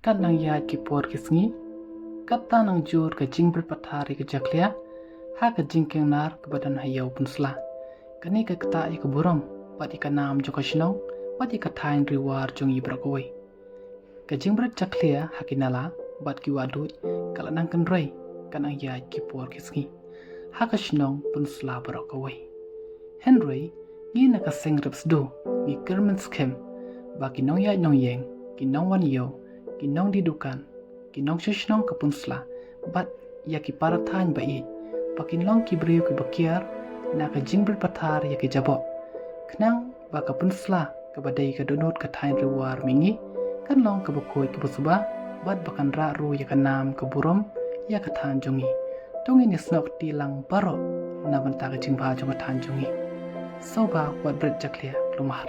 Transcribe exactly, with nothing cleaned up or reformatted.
Kat nang ïaid ki por ki sngi, kat ta nang jur ka jingbret pathar ïa ka jakhlia ha ka jingkieng nar kaba don ha ïew pynsla. Kane ka ktah ïa ka burom bad ïa ka nam jong ka shnong bad ïa ka thaiñ Ri War jong ngi baroh kawei. Ka jingbret jakhlia ha ki nala bad ki wahduid ka la nang kynrei kat nang ïaid ki por ki sngi ha ka shnong pynsla baroh kawei. Hynrei ngi na ka seng rep sdu ngi kyrmen skhem ba ki nongïaid nongïeng, ki nongwan ïew, ki nongdie dukan, ki nongshong shnong ka pynsla bad ïa ki para thaiñ ba ïeit ba kin long ki briew kiba kiar na ka jingbret pathar ïa ki jaboh, khnang ba ka pynsla kaba dei ka dohnud ka thaiñ Ri War mihngi kan long kaba khuid kaba suba bad ba kan rah ruh ïa ka nam ka burom ïa ka thaiñ jong ngi. To ngin ïasnoh kti lang baroh na bynta ka jingbha jong ka thaiñ jong ngi. Sngewbha wat bret jakhlia, khlumar.